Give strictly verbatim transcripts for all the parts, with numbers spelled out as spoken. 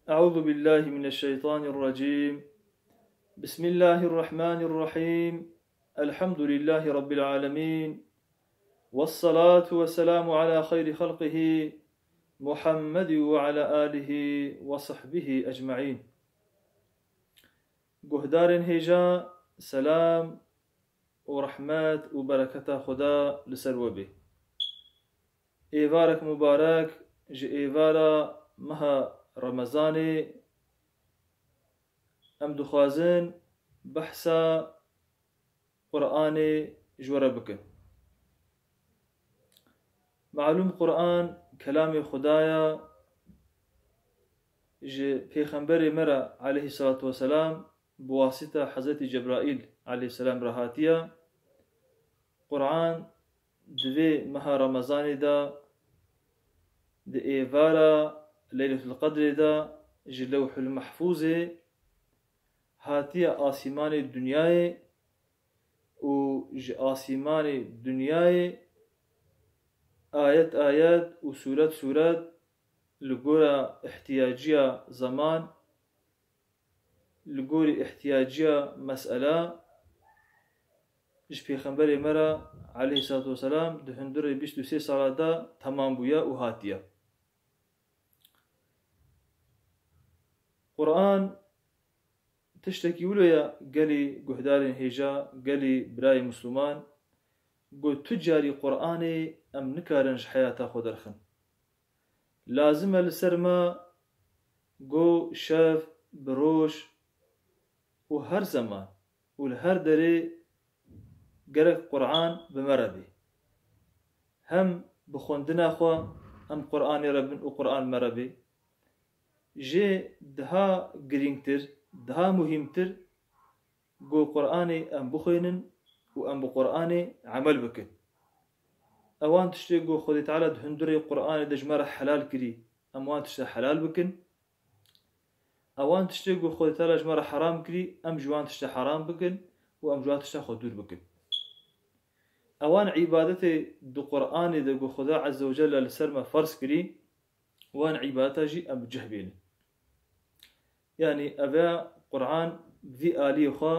أعوذ بالله من الشيطان الرجيم. بسم الله الرحمن الرحيم. الحمد لله رب العالمين. والصلاة والسلام على خير خلقه محمد وعلى آله وصحبه أجمعين. Guhdarên hêja, selam û rehmet û bereketa Xuda li ser we bê. Êvarek mubarek ji êvara meha Remezanê, em dixwazin behsa Qur'anê ji we re bikin. Malûm Qur'an kelamê Xuda ya, ji Pêxemberê me re aleyhissalatu vesselam bi wasita Hezretî Cebraîl aleyhisselam re hatiye. Qur'an di vê meha Remezanê de, di êvara Leyletul Qedrê de ji Lewhul Mehfûzê hatiye asîmanê dinyayê û ji asîmanê dinyayê ayet ayet û sûret sûret li gora ihtiyaciya zeman, li gorî ihtiyaciya mesela ji Pêxemberê me re aleyhissalatu vesselam di hundirê bîst û sê sala de temam bûye û hatiye. Qur'an tiştekî wilo ye gelî guhdarên hêja, gelî birayê Misliman, ku tu carî Qur'anê em nikarin ji heyata xwe derxin. Lazim e li ser me ku şev bi roj û her zeman û li her derê gerek Qur'an bi me re bê. Hem bi xwendina xwe em Qur'anê re bin û Qur'an me re bê. Jê daha girîngtir, daha muhîmtir, ku Qur'anê em bixwînin û em bi Qur'anê emel bikin. Ewan tiştê ku Xwedê Teala di hundirê Qur'anê de ji me re helal kirî, em wan tişta helal bikin. Ewan tiştê ku Xwedê Teala ji me re heram kirî, em ji wan tişta heram bikin û em ji wan tişta xwe dûr bikin. Ewan îbadetê di Qur'anê de ku Xuda Azze ve Celle li ser me ferz kirî, wan îbadeta jî em bi cih bênin. Yanî ev e Qur'an bi vî aliyê xwe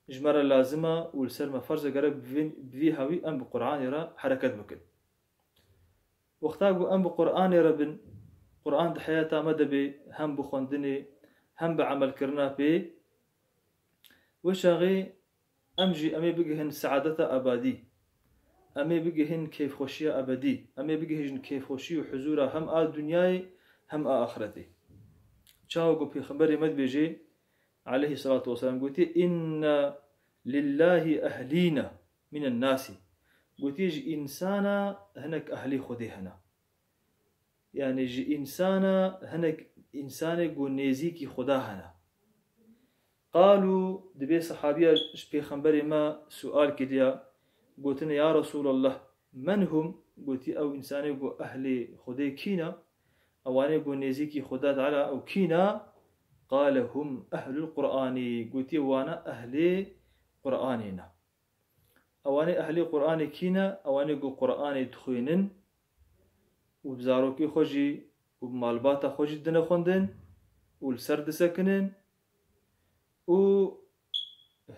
ji me re lazim e û li ser me ferz e, gerek bi vî, bi vî hawî em bi Qur'anê re hereket bikin. Wexta ku em bi Qur'anê re bin, Qur'an di heyata me de bê, hem bi xwendinê, hem bi emelkirina pê, wê çaxê em jî em ê bigihin seadeta ebadî. Em ê bigihin kêfxweşiya ebedî. Em ê bigihîjin kêfxweşî û huzûra hem a dinyayê hem a axretê. Çawa ku Pêxemberê me dibêje, aleyhissalatu vesselam, gotiye, "Inne lillahi ehlîne minen nasi." Gotiye, ji însana hinek ehlê Xwedê hene. Yanî ji însana hinek însanê ku nêzîkî Xuda hene. Qalû, dibê sehabiya ji Pêxemberê me sual kiriya, gotine, "Ya Resûlallah, men hum?" Gotî, "Ew însanê ku ehlê Xwedê kî ne? Ewanê ku nêzîkî Xuda Teala ew kî ne?" Qale, "Hum ehlul Qur'anî." Gotiye, "Wana ehlê Qur'anê ne." Ewanê ehlê Qur'anê kî ne? Ewanê ku Qur'anê dixwînin û bi zarokê xwe jî û bi malbata xwe jî dine xwendin û li ser disekinin û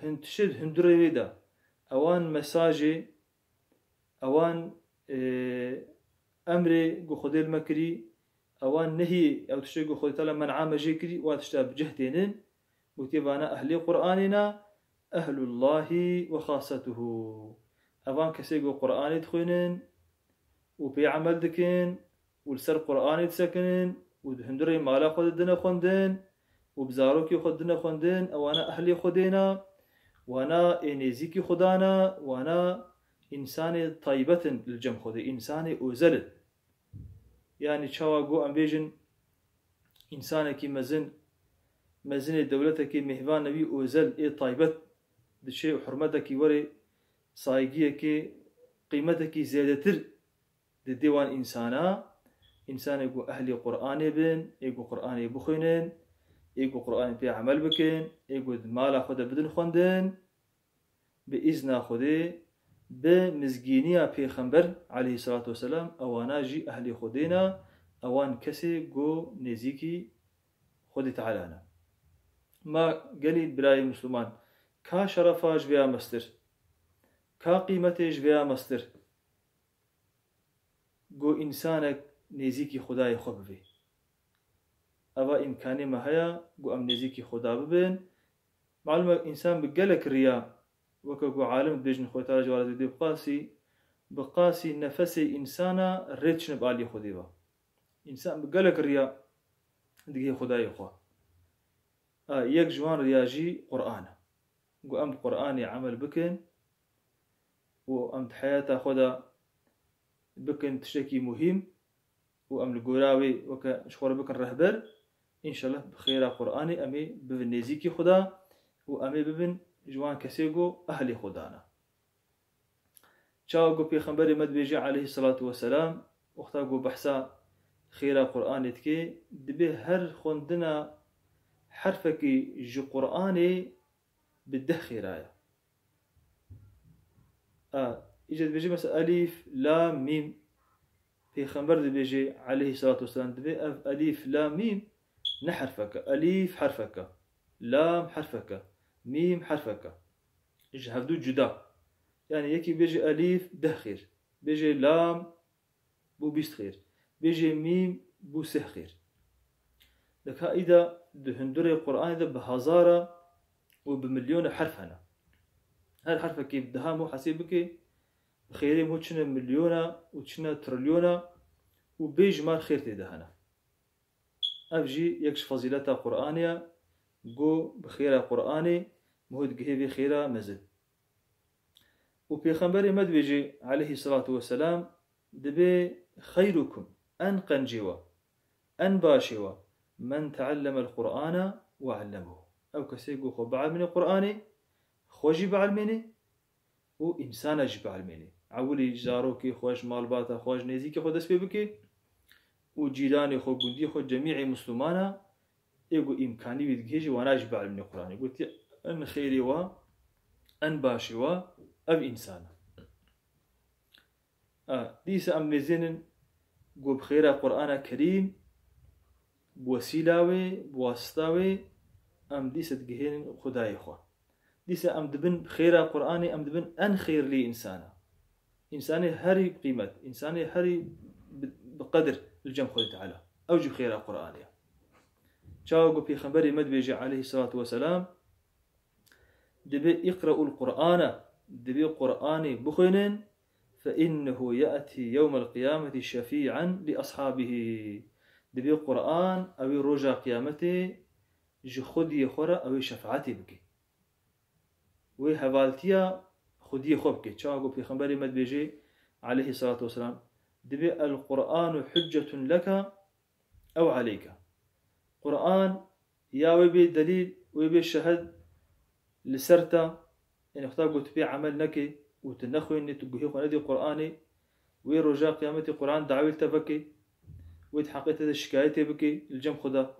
hin tiştê di hundirê wê de ewan mesajê, ewan, e, emrê ku Xwedê li me kirî, ewan nehî, ew tiştê ku Xwedê Teala men'a me jê kirî, wa tişta bi cih tênin, gotiye, "Vana ehlê Qur'anê ne, ehlullahî ve xasetuhu." Evan kesê ku Qur'anê dixwînin û pê emel dikin û li ser Qur'anê disekinin û di hundirê mala xwe de dine xwendin û bi zarokê xwe dine xwendin, ewana ehlê Xwedê ne, wana ê nêzîkî Xuda ne, wana însanê taybet in li cem Xwedê, însanê ozel in. Yanî çawa ku em bêjin, însanekî mezin, mezinê dewletekê mêhvan e, wî ozel ê taybet diçe û hurmetekî werê, saygiyekê, qîmetekî zêdetir didê wan însana, însanê ku ehlê Qur'anê bin, ê ku Qur'anê bixwînin, ê ku Qur'anê pê emel bikin, ê ku di mala xwe de bidin xwendin, bi îzna Xwedê, bi mizgîniya Pêxember aleyhissalatu vesselam, ewana jî ehlê Xwedê ne, ewan kesê ku nêzîkî Xwedê Teala ne. Ma gelî birayê Misliman, ka şerefa ji vêya mestir, ka qîmetê ji vêya mestir, ku însanek nêzîkî Xwedayê xwe bibê. Eva îmkanê me heye ku em nêzîkî Xweda bibin. Malum e, însan bi gelek riya, weke ku alim dibêjin, Xwedê Teala ji we razî be, bi qasî, bi qasî nefesê însana rê diçine bi aliyê Xwedê ve. Însan bi gelek riya digihê Xwedayê xwe. A, yek ji wan riya jî Qur'an e. Ku em bi Qur'anê emel bikin û em di heyata xwe de bikin tiştekî muhîm û em li gora wê weke ji xwe re bikin rehber, înşallah bi xêra Qur'anê em ê bibin nêzîkî Xweda û em ê bibin ji wan kesê ku ehlê Xweda ne. Çawa ku Pêxemberê me dibêje aleyhisselatu vesselam, wexta ku behsa xêra Qur'anê dike, dibê her xwendina herfekî ji Qur'anê bi deh xêra ye. A, îca dibêje mesela elîf, lam, mîm. Pêxember dibêje aleyhisselatu vesselam, dibê ev elîf, lam, mîm ne herfek e. Elîf herfek e. Lam herfek e. Mîm herfek e. Ji hevdû cuda. Yani yekî bêje elîf, deh xêr. Bêje lam, bû bîst xêr. Bêje mîm, bû sih xêr. Deka îda di hundurê Qur'anê de bi hezara û bi milyona herf hene. Her herfekê bi deha mo hesê bike, bi xêrê mo çine milyona û çine trilyona û bêjimar xêr tê de hene. Ev jî yek ji fezîleta Qur'anê ye, ku bi xêra Qur'anê mo digihê vê xêra mezin. Û Pêxemberê me dibêje, aleyhisselatu vesselam, dibê xeyrukum, en qencê we, en başê we, men teallemel Qur'ana ve allemehu. Ew kesê ku xwe bielmêne Qur'anê, xwe jî bielmêne û însana jî bielmêne. Ewilî ji zarokê xwe, ji malbata xwe, ji nêzîkê xwe dest pê bike û cîranê xwe, gundî xwe, cemîê Muslimana ê ku îmkanî wî digihê jî wana jî bielmêne Qur'anê. Gotiye, en xêrê we, en başê we ev însan e. A, dîsa em nêzênin ku bi xêra Qur'ana Kerîm, bi wesîla wê, bi wasita wê, em dîsa digihênin Xwedayê xwe. Dîsa em dibin xêra Qur'anê, em dibin en xêrlî însana. Însanê herî bi qîmet, însanê herî bi, bi qedir li cem Xwedê Teala. Ew jî bi xêra Qur'anê ye. Çawa ku Pêxemberê me dibêje aleyhisselatu vesselam, dibê iqre'ul Qur'ana, dibê Qur'anê bixwînin, fe innehu ye'tî yewmel qiyameti şefî'en li ashabihi. Dibê Qur'an, ew ê roja qiyametê ji xwediyê xwe re ew ê şefaetê bike. Wê hevaltiya xwediyê xwe bike. Çawa ku Pêxemberê me dibêje, aleyhisselatu vesselam, dibê el Qur'anu huccetun leke ew aleyke. Qur'an ya wê bê delîl, wê bê şehed li ser te, yani wexta ku tu pê emel neke û tu nexwînî, tu guhê xwe nedî Qur'anê, wê roja qiyametê Qur'an dawî li te veke, wê di heqê te de şikayetê bike li cem Xweda.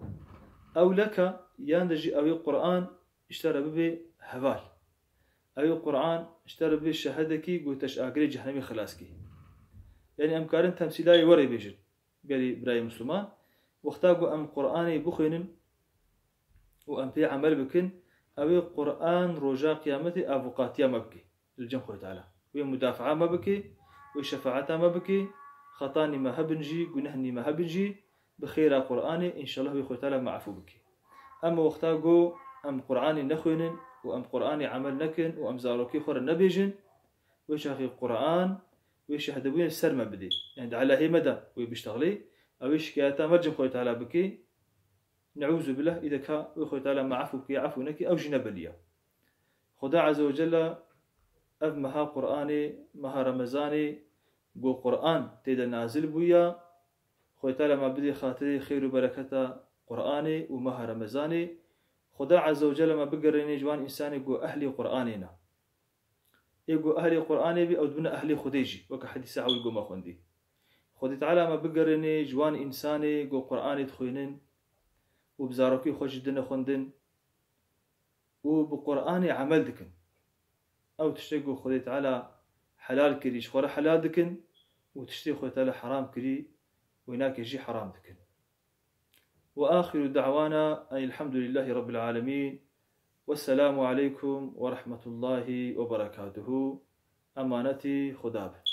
Ew leke, yan de jî ew ê Qur'an ji te re bibe heval. Ew ê Qur'an ji te re bibe şehedekî ku te ji agirê cehnemê xilas kî. Yani em karin temsîlayê werê bêjin. Gelî birayê Misliman, wexta ku em Qur'anê bixwînin û em pê emel bikin, ew ê Qur'an roja qiyametê avûqatiya me bike li cem Xwedê Teala. Wê mudafaa me bike, wê şefaeta me bike, xetanî me hebin jî, gunehînî me hebin jî, bi xêra Qur'anê, înşallah wê Xwedê Teala me efû bike. Em wexta ku em Qur'anê nexwînin û em Qur'anê emel nekin û em zarokê xwe re nebêjin, wê çaxê Qur'an, wê şehedebûyê ser me bidê. Yani di elahê me de wê biştexlê, ew ê şikayeta me cem Xwedê Teala bike. Neûzubillah, îde ka wê Xwedê Teala me efû bike, efû neke, ew jî ne belî ye. Xweda Azze ve Celle ev meha Qur'anê, meha Remezanê, ku Qur'an tê de nazil bûya, Xwedê Teala me bidê xatirê xêr û bereketa Qur'anê û meha Remezanê. Xweda Azze ve Celle me bigerînê ji wan însanê ku ehlê Qur'anê ne. Ê ku ehlê Qur'anê bî, ew dibine ehlê Xwedê jî, weke hedîsa ewil ku me xwendî. Xwedê Teala me bigerînê ji wan însanê ku Qur'anê dixwînin û bi zarokê xwe jî dine xwendin û bi Qur'anê emel dikin. Ew tiştê ku Xwedê Teala helal kirî, ji xwe re helal dikin û tiştê Xwedê Teala heram kirî, wênakê jî heram dikin. وآخر دعوانا أن الحمد لله رب العالمين. والسلام عليكم ورحمة الله وبركاته. Emanetî Xuda be.